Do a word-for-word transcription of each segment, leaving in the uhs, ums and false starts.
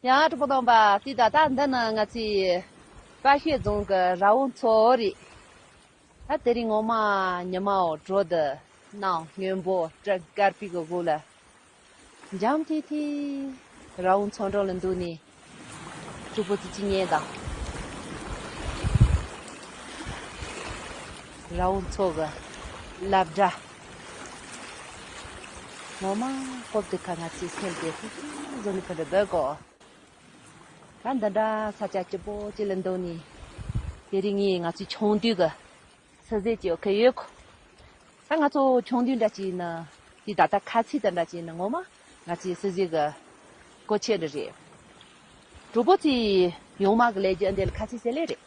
ཡང་གྲོགས་པོ་དམ་པ། དེ་ད་ལྟ་འདི་ནི་ང་ཚོའི་དཔའ་ཤོད་རྫོང་གི་ར་བོ་མཚོ་རེད། ད་དེ་རིང་ངོ་མ་ཉི་མ་འོ་དྲོ་འདི་གནམ་སྔོན་པོ་སྤྲིན་དཀར་པོའི་གི་སྒོ་ལ། འཇམ་ཐིང་ཐིང་ར་བོ་མཚོ་འགྲམ་ལ་འདུག་ནས་གྲོགས་པོ་ཚོ་ཅིག་ཉན་དང་། ར་བོ་མཚོ་གི་ལབ་སྒྲ། ངོ་མ་སྐབས་དེ་ཁ་ང་ཚོའི་སེམས་དེ་ཧུ་ཧུ་བཟོ་ནས་ཕར་འདུག་གོ། ད་འདི་འདྲ་ས་ཆ་སྐྱིད་པོ་ཅིག་ལ་འདུག་ནས། དེ་རིང་ངས་ང་ཚོའི་ཆུང་དུས་གི་ས་གཟིག་ཅིག་ཡོད་ཁ་ཡོད་གོ། ད་ང་ཚོ་ཆུང་དུས་འདྲ་ཅིག་ནི། དེ་ད་ལྟ་ཁ་ཚིག་དེ་འདྲ་ཅིག་ནི་ངོ་མ་ང་ཚོའི་ས་གཟིག་གི་གོ་ཆེ་འདྲ་རེད། གྲོགས་པོ་ཚོས་ཡོང་མ་གི་ལས་རྒྱུ་འདི་ལ་ཁ་ཚིག་ཟེར་ལེ་རེད།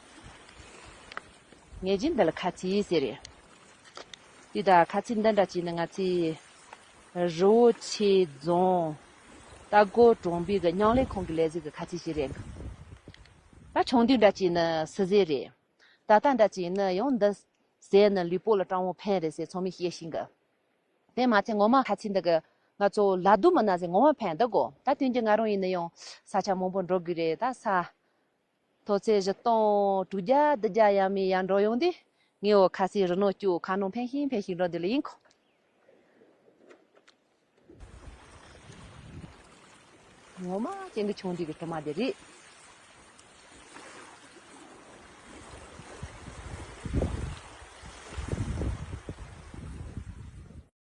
ངས་ཀྱིས་འདི་ལ་ཁ་ཚིག་ཟེར་རེད། དེ་ད་ཁ་ཚིག་འདི་འདྲ་ཅིག་ནི་ང་ཚོའི་རི་བོ་ཆེ་རྫོང་རྟ་མགོ་གྲོང་པའི་གི་མཉམ་ལས་ཁང་གི་ལས་གཟིག་གི་ཁ་ཚིག་ཞིག་རེད། ད་ཆུང་དུས་འདྲ་ཅིག་ནི་ས་གཟིག་རེད། ད་ལྟ་འདྲ་ཅིག་ནི་ཡང་འདི་ཟས་ནི་ལུས་པོ་ལ་སྤྲང་བོ་ཕན་རེད་ཟེར་ཚང་མས་བཤད་ཤིང་གི། དེ་མ་ཚད་ངོ་མ་ཁ་ཚིག་འདི་གི་ང་ཚོ་ལ་དུ་མི་ན་ཟེར་ངོ་མ་ཕན་འདི་གོ། ད་དོན་གྱི་ང་རང་ཡིན་ན་ཡང་ས་ཆ་མང་པོ་འགྲོ་དགོས་རེད། ད་ས་མཐོ་ཚད་བཞི་སྟོང་དྲུག་བརྒྱ་བདུན་བརྒྱ་ཡང་མིན་ཡང་འགྲོ་ཡོང་དུས། ངའི་འོ་ཁ་ཚིག་རི་ནང་སྐྱུག་ཁ་ནང་ཕན་ཤིང་ཕན་ཤིང་འགྲོ་འདི་ལ་ཡིན་གོ། ངོ་མ་ཅན་གྱི་ཆུང་དུས་ཀྱི་དྲི་མ་དེ་རེད།